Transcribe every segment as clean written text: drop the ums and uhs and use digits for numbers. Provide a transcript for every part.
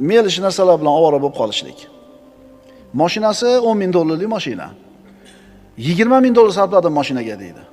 Melish narsalar bilan ovora bo'lib qolishlik. Mashinasi 10 ming dollarlik mashina. 20 ming dollar sarfladim mashinaga deydi.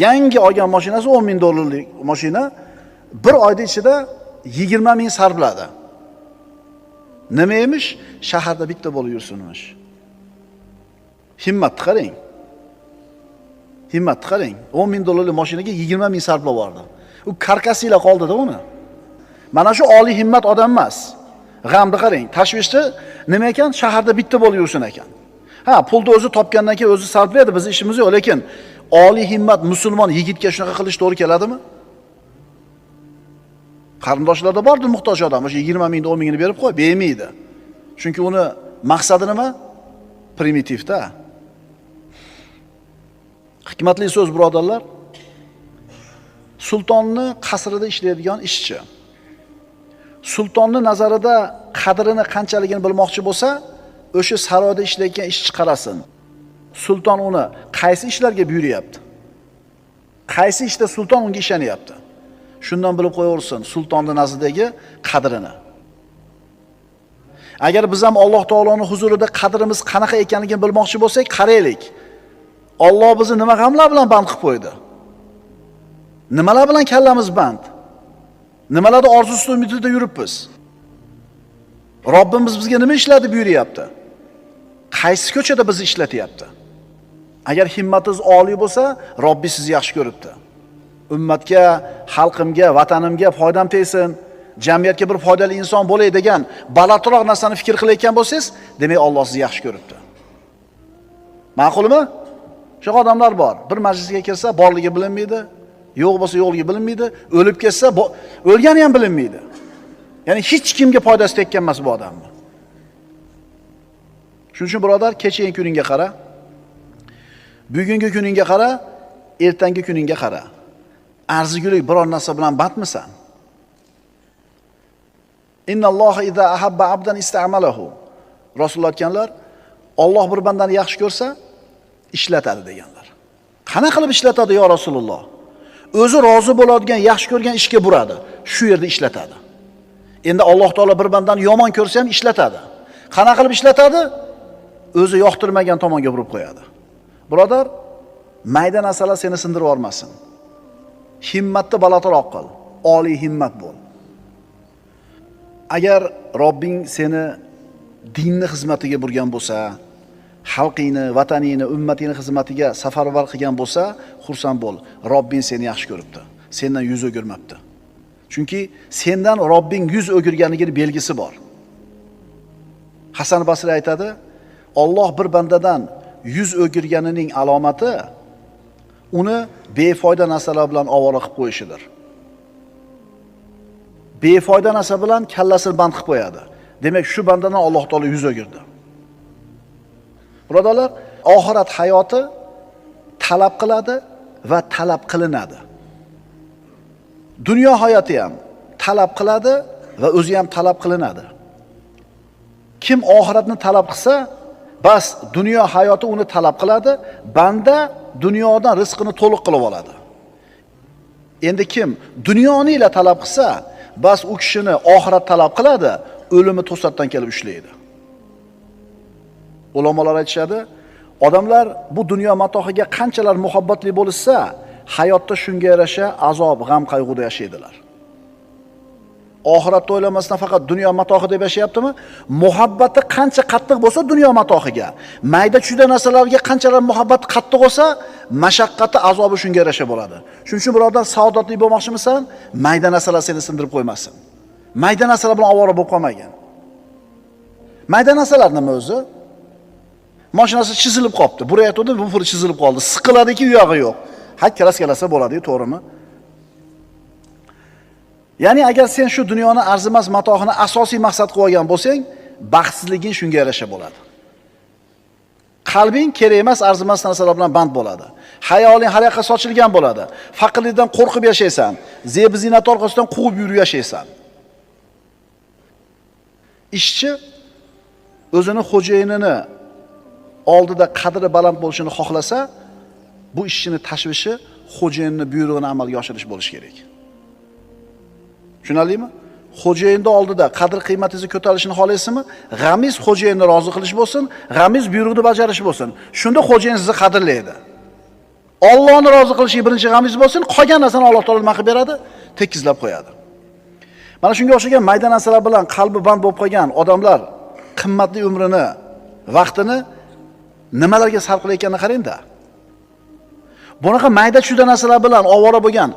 Yangi olgan mashinasi 10 ming dollarlik mashina bir oyda ichida 20 ming sarfladi. Nima emish? Shaharda bitta bo'lib yursinmish. Himmatni qarang. Himmatni qarang. 10 ming dollarlik mashinaga 20 ming sarflab yubordi. U karkasiyla qoldi-da uni. Mana shu oliy himmat odam emas. G'amni qarang, tashvishni nima ekan? Shaharda bitta bo'lib yursin ekan. Ha, pulni o'zi topgandan keyin o'zi sarflaydi, bizning ishimiz yo'q, lekin oliy himmat musulmon yigitga shunaqa qilish to'g'ri keladimi? Qarindoshlarda bordir muhtoj odam, o'sha 20 mingni 10 mingini berib qo'y, bermaydi. Chunki uni maqsadi nima? Primitivda. Hikmatli so'z birodarlar. Sultonni qasrida ishlaydigan ishchi sultonni nazarida qadrini qanchaligini bilmoqchi bo'lsa, o'sha saroyda ishlayotgan ishchi qarasin. Sulton uni qaysi ishlarga buyuryapti? Qaysi ishda sulton unga ishonyapti? Shundan bilib qo'yaversin sultonni nazdidagi qadrini. Agar biz ham Alloh taoloning huzurida qadrimiz qanaqa ekanligini bilmoqchi bo'lsak, qaraylik. Alloh bizni nima g'amlar bilan band qilib qo'ydi? Nimalar bilan kallamiz band? Nimalarda orzusi umidida yuribmiz? Robbimiz bizga nima ishlarni buyuryapti? Qaysi ko'chada bizni ishlatyapti? Agar himmatingiz oliy bo'lsa, Robbi sizni yaxshi ko'ribdi. Ummatga, xalqimga, vatanimga foydam tegsin, jamiyatga bir foydali inson bo'lay degan balandroq narsani fikr qilayotgan bo'lsangiz, demak Alloh sizni yaxshi ko'ribdi. Ma'qulmi? Shunaqa odamlar bor. Bir majlisga kirsa borligi bilinmaydi, yo'q bo'lsa yo'qligi bilinmaydi, o'lib ketsa o'lgani ham bilinmaydi. Ya'ni hech kimga foydasi tekkan emas bu odamni. Shuning uchun birodar, kechagi kuningga qara, bugungi kuningga qara, ertangi kuningga qara. Arzigulik biror narsa bilan bandmisan? Innalloha iza ahabba abdan ista'malahu. Rasululloh aytganlar, Alloh bir bandani yaxshi ko'rsa, ishlatadi deganlar. Qana qilib ishlatadi yo Rasululloh? O'zi rozi bo'ladigan, yaxshi ko'rgan ishga buradi. Shu yerda ishlatadi. Endi Alloh taolo bir bandani yomon ko'rsa ham ishlatadi. Qana qilib ishlatadi? O'zi yoqtirmagan tomonga burib qo'yadi. Birodar, mayda narsalar seni sindirib yubormasin. Himmatni balandroq qil, oliy himmat bo'l. Agar Robbing seni dinni xizmatiga burgan bo'lsa, xalqingni, vataningni, ummatingni xizmatiga safarbar qilgan bo'lsa, xursand bo'l. Robbing seni yaxshi ko'ribdi. Sendan yuz o'girmabdi. Chunki sendan Robbing yuz o'girganining belgisi bor. Hasan Basri aytadi, Alloh bir bandadan yuz o'girganining alomati uni befoyda narsalar bilan ovora qilib qo'yishidir. Befoyda narsa bilan kallasini band qilib qo'yadi. Demak, shu bandadan Alloh taolo yuz o'girdi. Birodarlar, oxirat hayoti talab qiladi va talab qilinadi. Dunyo hayoti ham talab qiladi va o'zi ham talab qilinadi. Kim oxiratni talab qilsa, bas dunyo hayoti uni talab qiladi, banda dunyodan rizqini to'liq qilib oladi. Endi kim dunyoni ila talab qilsa, bas u kishini oxirat talab qiladi, o'limi to'satdan kelib ushlaydi. Ulamolar aytishadi, odamlar bu dunyo matohiga qanchalar muhabbatli bo'lishsa, hayotda shunga yarasha azob, g'am, qayg'uda yashaydilar. Oxiratni o'ylamasdan faqat dunyo matohi deb yashayaptimi? Muhabbati qancha qattiq bo'lsa dunyo matohiga, mayda-chuyda narsalarga qanchalar muhabbat qattiq bo'lsa, mashaqqati, azobi shunga yarasha bo'ladi. Shuning uchun birodar, saodatli bo'lmoqchimisan? Mayda narsalar seni sindirib qo'ymasin. Mayda narsalar bilan ovora bo'lib qolmagin. Mayda narsalar nima o'zi? Mashinasi chizilib qopti. Burayotdi, bu fur chizilib qoldi. Siqiladiki, u yog'i yo'q. Ha, kraskalasa bo'ladi, to'g'rimi? Ya'ni agar sen shu dunyoni arzimas matohini asosiy maqsad qilib olgan bo'lsang, baxtsizliging shunga yarasha bo'ladi. Qalbing kerak emas, arzimas narsalar bilan band bo'ladi. Hayoling har yoqqa sochilgan bo'ladi. Faqirlikdan qo'rqib yashaysan, zeb zinat orqasidan quvib yurib yashaysan. Ishchi o'zini xo'jayinini oldida qadri baland bo'lishini xohlasa, bu ishchini tashvishi xo'jayinning buyrug'ini amalga oshirish bo'lishi kerak. Tushunarlimi? Xo'jayinning oldida qadr qiymatingizni ko'tarilishini xohlaysizmi? G'amiz xo'jayinni rozi qilish bo'lsin, g'amiz buyruqni bajarish bo'lsin. Shunda xo'jayin sizni qadrlaydi. Allohni rozi qilishi birinchi g'amiz bo'lsin, qolgan narsani Alloh taolo nima qilib beradi? Tekizlab qo'yadi. Mana shunga o'xshagan mayda narsalar bilan qalbi band bo'lib qolgan odamlar qimmatli umrini, vaqtini nimalarga sarf qilayotganini qarang-da. Bunaqa mayda chuyda narsalar bilan ovora bo'lgan,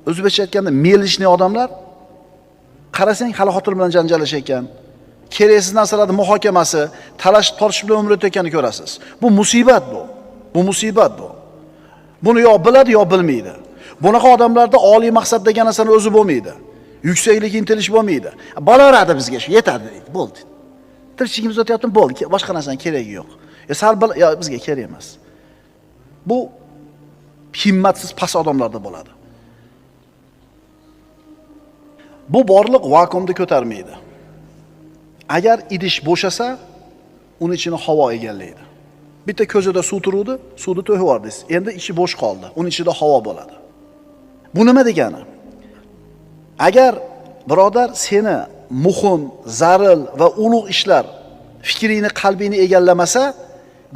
o'zbekcha aytganda melishli odamlar qarasang hali xotin bilan janjallashayotgan, keraksiz narsalarning muhokamasi, talash tortish bilan umr o'tayotganini ko'rasiz. Bu musibat bu. Bu musibat bu. Buni yo biladi yo bilmaydi. Bunaqa odamlarda oliy maqsad degan narsani o'zi bo'lmaydi. Yuksaklik intilish bo'lmaydi. Bo'laveradi bizga shu, yetadi deydi, bo'ldi. Tirikchiligimiz o'tyapti, bo'ldi, boshqa narsaning keragi yo'q. Sal yo bizga kerak emas. Bu himmatsiz past odamlarda bo'ladi. Bu borliq vakuumni ko'tarmaydi. Agar idish bo'shasa, uni ichini havo egallaydi. Bitta ko'zada suv turuvdi, suvni to'kib yubordingiz. Endi ichi bo'sh qoldi, uni ichida havo bo'ladi. Bu nima degani? Agar birodar seni muhim, zaril va ulug' ishlar fikringni, qalbingni egallamasa,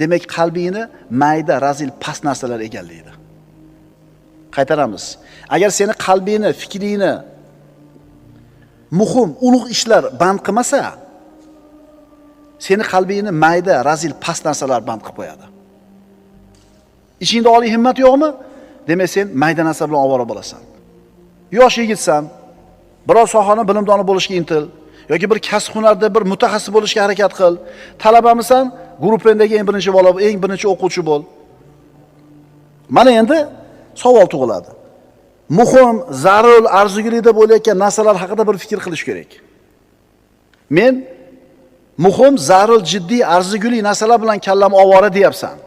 demak qalbingni mayda, razil, past narsalar egallaydi. Qaytaramiz. Agar seni qalbingni, fikringni muhim, ulug' ishlar band qilmasa, seni qalbingni mayda, razil, past narsalar band qilib qo'yadi. Ichingda oliy himmat yo'qmi? Demak sen mayda narsa bilan ovora bo'lasan. Yosh yigitsan, biror sohani bilimdoni bo'lishga intil yoki bir kasb hunarda bir mutaxassis bo'lishga harakat qil. Talabamisan, guruhingdagi eng birinchi bola, eng birinchi o'quvchi bo'l. Mana endi savol tug'iladi. Muhim, zarur, arzigulik deb o'ylayotgan narsalar haqida bir fikr qilish kerak. Men muhim, zarur, jiddiy, arzigulik narsalar bilan kallam ovora deyapsan.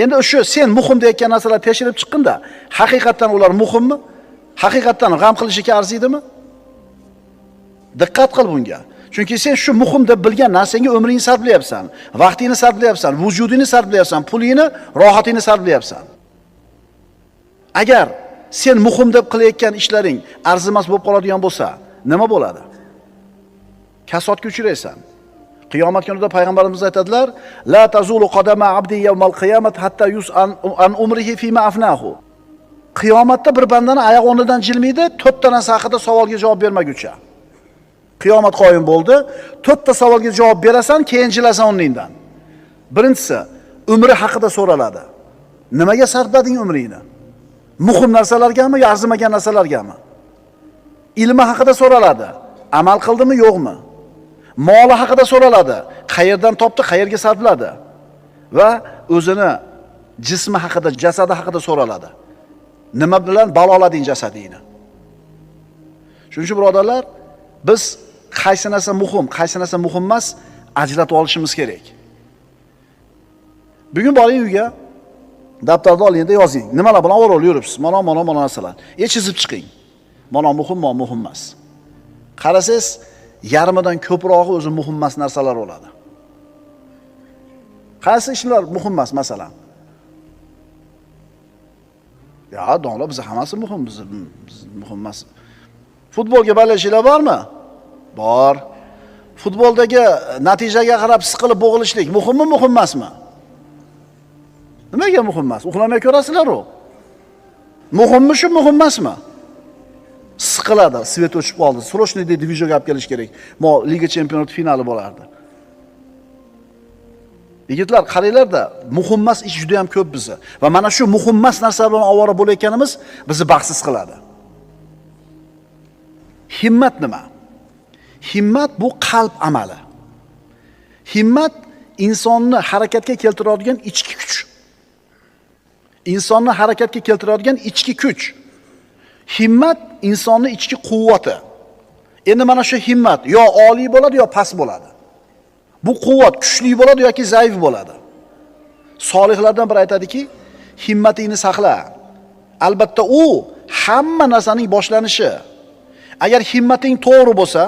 Endi o'sha sen muhim deyotgan narsalar tekshirib chiqqanda, haqiqatan ular muhimmi? Haqiqatan g'am qilishga arziydimi? Diqqat qil bunga. Chunki sen shu muhim deb bilgan narsangga umringni sarflayapsan, vaqtingni sarflayapsan, vujudingni sarflayapsan, pulingni, rohatingni sarflayapsan. Agar sen muhim deb qilayotgan ishlaring arzimas bo'lib qoladigan bo'lsa, nima bo'ladi? Kasodga uchraysan. Qiyomat kunida payg'ambarimiz aytadilar: "La tazulu qadama abdi yawmal qiyomat hatta yus'al an umrihi fima afnahu." Qiyomatda bir bandani oyoq o'rnidan jilmaydi, to'rtta narsa haqida savolga javob bermaguncha. Qiyomat qoyim bo'ldi, to'rtta savolga javob berasan, keyin jilasan o'rningdan. Birinchisi, umri haqida so'raladi. Nimaga sarflading umringni? Muhim narsalargami yo arzimagan narsalargami? Ilmi haqida so'raladi. Amal qildimi, yo'qmi? Moli haqida so'raladi. Qayerdan topdi, qayerga sarfladi? Va o'zini jismi haqida, jasadi haqida so'raladi. Nima bilan balolading jasadingni? Shuning uchun birodarlar, biz qaysi narsa muhim, qaysi narsa muhim emas ajratib olishimiz kerak. Bugun boring uyga, daftarda olingda yozing. Nimalar bilan ovora yuribsiz? Mana mana mana narsalar. Chizib chiqing. Mana muhim, mana muhim emas. Qarasangiz, yarmidan ko'prog'i o'zi muhim emas narsalar bo'ladi. Qaysi ishlar muhim emas masalan? Ya, domla, biz hammasi muhim, biz muhim emas. Futbolga balashinglar bormi? Bor. Futboldagi natijaga qarab siqilib bo'g'ilishlik muhimmi, muhim emasmi? Nimaga muhim emas? Uxlamay ko'rasizlar-u. Muhimmi shu, muhim emasmi? Siqiladi, svet o'chib qoldi. Срочно deydi, videoga olib kelish kerak. Mo Liga Chempionati finali bo'lardi. Yigitlar, qaranglar-da, muhim emas ish juda ham ko'p bizni. Va mana shu muhim emas narsalar bilan ovora bo'layotganimiz bizni baxtsiz qiladi. Himmat nima? Himmat bu qalb amali. Himmat insonni harakatga keltiradigan ichki kuch. Insonni harakatga keltiradigan ichki kuch. Himmat insonning ichki quvvati. Endi mana shu himmat yo oliy bo'ladi yo past bo'ladi. Bu quvvat kuchli bo'ladi yoki zaif bo'ladi. Solihlardan biri aytadiki, himmatingni saqla. Albatta u hamma narsaning boshlanishi. Agar himmating to'g'ri bo'lsa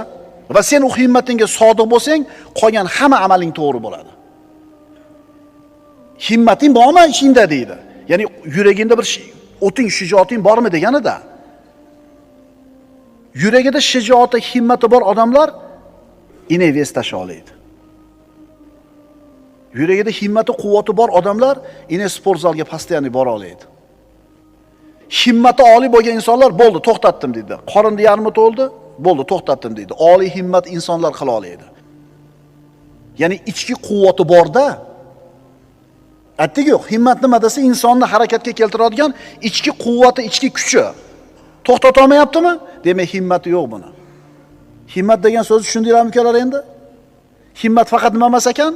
va sen u himmatingga sodiq bo'lsang, qolgan hamma amaling to'g'ri bo'ladi. Himmating bormi ichingda deydi. Ya'ni yuragingda bir o'ting, shijoating bormi deganida. Yuragida shijoati, himmati bor odamlar ine vez tasha oladi. Yuragida himmati, quvvati bor odamlar ine sport zalga постоянно bora oladi. Himmati oliy bo'lgan insonlar bo'ldi, to'xtatdim deydi. Qorinni yarmi to'ldi, bo'ldi, to'xtatdim deydi. Oliy himmat insonlar qila oladi. Ya'ni ichki quvvati borda. Aytdik yo'q, himmat nima desa, insonni harakatga keltiradigan ichki quvvati, ichki kuchi. To'xtata olmayaptimi? Demak, himmati yo'q buni. Himmat degan so'zni tushundinglarmi ukalar endi? Himmat faqat nima emas ekan?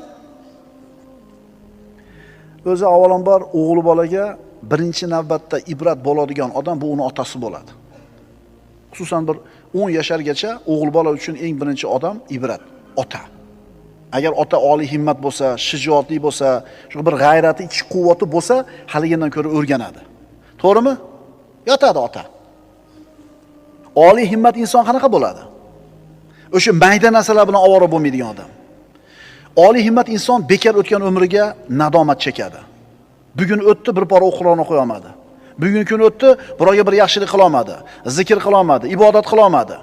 O'zi avvalambor o'g'li bolaga birinchi navbatda ibrat bo'ladigan odam bu uni otasi bo'ladi. Xususan bir 10 yashargacha o'g'il bola uchun eng birinchi odam ibrat ota. Agar ota oliy himmat bo'lsa, shijoatli bo'lsa, shu bir g'ayrati, ichki quvvati bo'lsa, haligidan ko'ra o'rganadi. To'g'rimi? Yotadi ota. Oliy himmat inson qanaqa bo'ladi? O'sha mayda narsalar bilan ovora bo'lmaydigan odam. Oliy himmat inson bekor o'tgan umriga nadomat chekadi. Bugun o'tdi, bir pora Qur'on o'qiy olmadi. Bugun kun o'tdi, birovga bir yaxshilik qila olmadi, zikr qila olmadi, ibodat qila olmadi.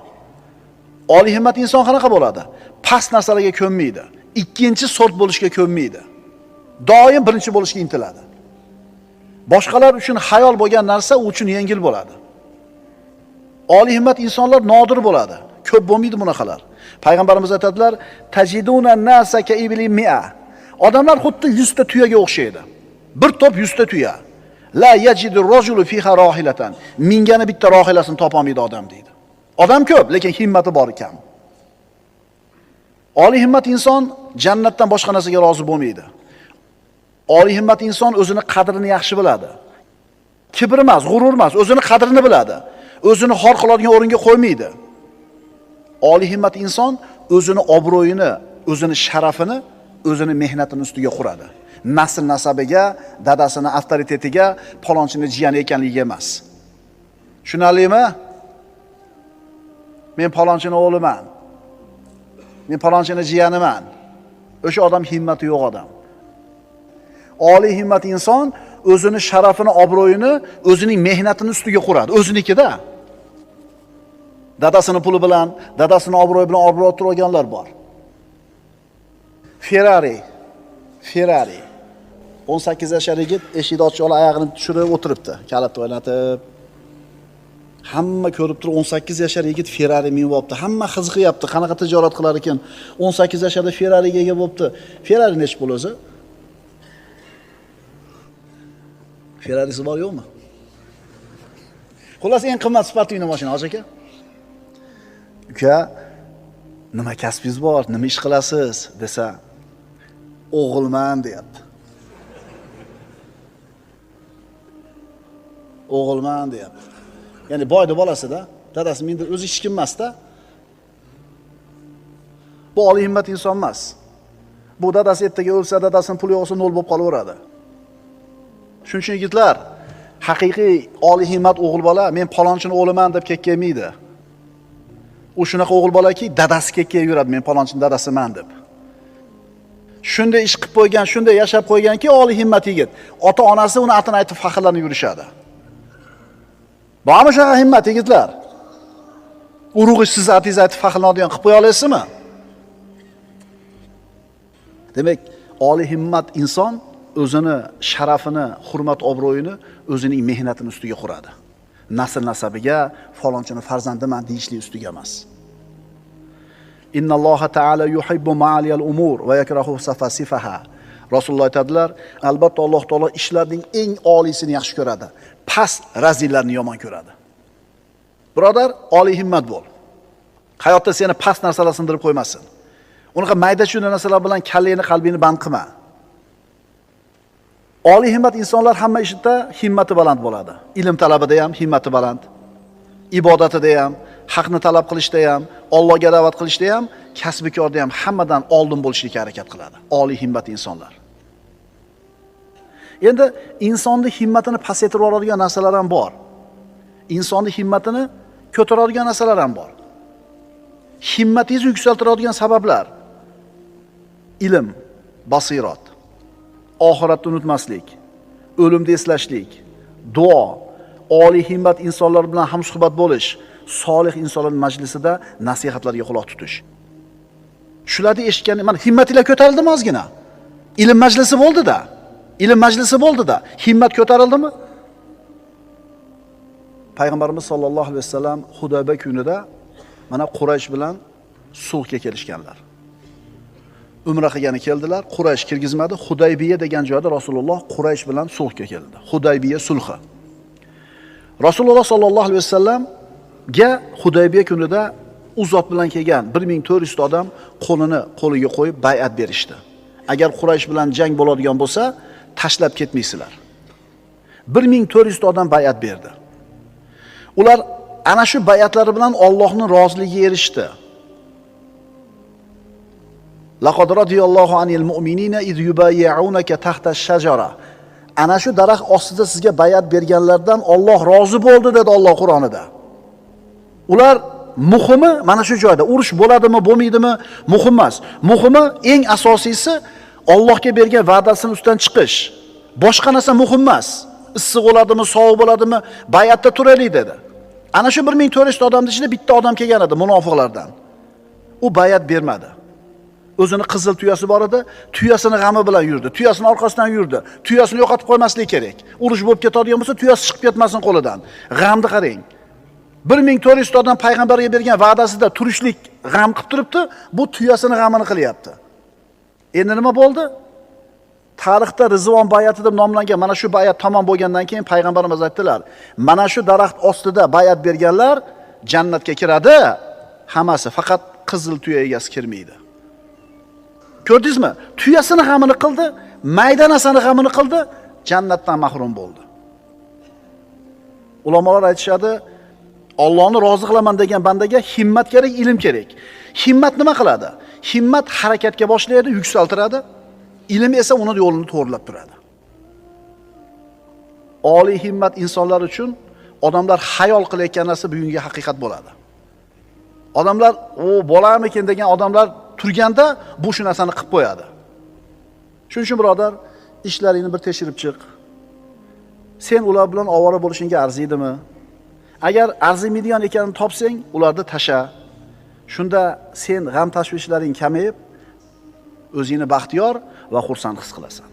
Oliy himmat inson qanaqa bo'ladi? Past narsalarga ko'nmaydi. Ikkinchi sort bo'lishga ko'nmaydi. Doim birinchi bo'lishga intiladi. Boshqalar uchun hayol bo'lgan narsa u uchun yengil bo'ladi. Oliy himmat insonlar nodir bo'ladi. Ko'p bo'lmaydi bunaqalar. Payg'ambarimiz aytadilar: "Tajiduna nasa ka ibli mi'a." Odamlar xuddi 100 ta tuyaga o'xshaydi. Bir to'p 100 ta tuya. La yajidu rajulu fiha rohilatan. Mingani bitta rohilasini topa olmaydi odam deydi. Odam ko'p, lekin himmati bor ekan. Oliy himmat inson jannatdan boshqa narsaga rozi bo'lmaydi. Oliy himmat inson o'zini qadrini yaxshi biladi. Kibr emas, g'urur emas, o'zini qadrini biladi. O'zini xor qiladigan o'ringa qo'ymaydi. Oliy himmat inson o'zini obro'yini, o'zini sharafini, o'zini mehnatini ustiga quradi. Nasl nasabiga, dadasini avtoritetiga, palonchini jiyani ekanligiga emas. Tushunarlimi? Men palonchini o'g'liman. Men palonchini jiyaniman. O'sha odam himmati yo'q odam. Oliy himmat inson o'zini sharafini, obro'yini, o'zining mehnatini ustiga quradi. O'zinikida. Dadasini puli bilan, dadasini obro'yi bilan obro' orttirganlar bor. Ferrari. 18 yashar yigit eshikni ochib olib oyog'ini tushirib o'tiribdi, kalitni o'ynatib. Hamma ko'rib turib 18 yashar yigit Ferrari minib olibdi. Hamma qiziqyapti, qanaqa tijorat qilar ekan? 18 yasharda Ferrariga ega bo'libdi. Ferrari nechi pul o'zi? Ferrarisi bor yo'qmi? Xullas eng qimmat sifatli mashina, hoji aka. Uka, nima kasbingiz bor, nima ish qilasiz desa, o'g'ilman deyapti. O'g'ilman deyapti. Ya'ni boyni bolasida, dadasi menda o'zi hech kim emas-da. Bu oliy himmat inson emas. Bu dadasi ertaga o'lsa, dadasining puli yo'qsa nol bo'lib qolaveradi. Shuning uchun yigitlar, haqiqiy oliy himmat o'g'il bola men palonchini o'g'liman deb kekkamaydi. U shunaqa o'g'il bolaki, dadasi kekkayib yuradi, men palonchini dadasiman deb. Shunday ish qilib qo'ygan, shunday yashab qo'yganki, oliy himmat yigit, ota-onasi uni atini aytib faxrlanib yurishadi. Bormi shunaqa himmat yigitlar? Urug'i siz atingizni aytib faxrlanadigan qilib qo'ya olasizmi? Demak, oliy himmat inson o'zini sharafini, hurmat obro'yini o'zining mehnatini ustiga quradi. Nasl nasabiga, falonchini farzandiman deyishlik ustiga emas. Innalloha taala yuhibbu ma'aliyal umur va yakrahu safasifaha. Rasululloh aytadilar, albatta Alloh taolo ishlarning eng oliysini yaxshi ko'radi, past razillarni yomon ko'radi. Birodar, oliy himmat bo'l. Hayotda seni past narsalar sindirib qo'ymasin. Unaqa mayda-chuyda narsalar bilan kallangni, qalbingni band qilma. Oliy himmat insonlar hamma ishda himmati baland bo'ladi. Ilm talabida ham himmati baland, ibodatida ham, haqni talab qilishda ham, Allohga da'vat qilishda ham, kasbikorda ham hammadan oldin bo'lishga harakat qiladi. Oliy himmat insonlar. Endi insonni himmatini pasaytirib yuboradigan narsalar ham bor. Insonni himmatini ko'taradigan narsalar ham bor. Himmatingizni yuksaltiradigan sabablar: ilm, basirat, oxiratni unutmaslik, o'limni eslashlik, duo, oliy himmat insonlar bilan hamsuhbat bo'lish, Solih insonlar majlisida nasihatlarga quloq tutish. Shularni eshitgan, mana himmatinglar ko'tarildimi ozgina? Ilm majlisi bo'ldi-da. Ilm majlisi bo'ldi-da. Himmat ko'tarildimi? Payg'ambarimiz sollallohu alayhi vasallam Hudaybiya kunida mana Quraysh bilan sulhga kelishganlar. Umra qilgani keldilar, Quraysh kirgizmadi. Hudaybiya degan joyda Rasululloh Quraysh bilan sulhga keldi. Hudaybiya sulhi. Rasululloh sollallohu alayhi vasallamga Hudaybiya kunida u zot bilan kelgan 1400 ta odam qo'lini qo'liga qo'yib bay'at berishdi. Agar Quraysh bilan jang bo'ladigan bo'lsa, tashlab ketmaysizlar. 1400 ta odam bay'at berdi. Ular ana shu bay'atlari bilan Allohning roziligiga erishdi. Laqad radiyallohu anil mu'minina iz yubayyi'unaka tahta ash-shajara. Ana shu daraxt ostida sizga bay'at berganlardan Alloh rozi bo'ldi dedi Alloh Qur'onida. Ular muhimi mana shu joyda urush bo'ladimi, bo'lmaydimi muhim emas. Muhimi, eng asosiysi Allohga bergan va'dasini ustidan chiqish. Boshqa narsa muhim emas. Issiq bo'ladimi, sovuq bo'ladimi, bay'atda turaylik dedi. Ana shu 1400 ta odamning ichida bitta odam kelgan edi munofiqlardan. U bay'at bermadi. O'zini qizil tuyasi bor edi, tuyasini g'ami bilan yurdi, tuyasini orqasidan yurdi. Tuyasini yo'qotib qo'ymaslik kerak. Urush bo'lib ketadigan bo'lsa, tuyasi chiqib ketmasin qo'lidan. G'amni qarang. 1400 ta odam payg'ambarga bergan va'dasida turishlik g'am qilib turibdi, bu tuyasini g'amini qilyapti. Endi nima bo'ldi? Tarixda Rizvon bay'ati deb nomlangan mana shu bay'at tamom bo'lgandan keyin payg'ambarimiz aytdilar, mana shu daraxt ostida bay'at berganlar jannatga kiradi, hammasi faqat qizil tuya egasi kirmaydi. Ko'rdingizmi? Tuyasini g'amini qildi, mayda narsani g'amini qildi, jannatdan mahrum bo'ldi. Ulamolar aytishadi, Allohni rozi qilaman degan bandaga himmat kerak, ilm kerak. Himmat nima qiladi? Himmat harakatga boshlaydi, yuksaltiradi. Ilm esa uni yo'lini to'g'rilab turadi. Oliy himmat insonlar uchun odamlar xayol qilayotgan narsa bugungi haqiqat bo'ladi. Odamlar, "O, bo'larmikin" degan odamlar turganda bu shu narsani qilib qo'yadi. Shuning uchun birodar, ishlaringni bir tekshirib chiq. Sen ular bilan ovora bo'lishingga arziydimi? Agar arzimaydigan ekanini topsang, ularni tasha. Shunda sen g'am tashvishlaring kamayib, o'zingni baxtiyor va xursand his qilasan.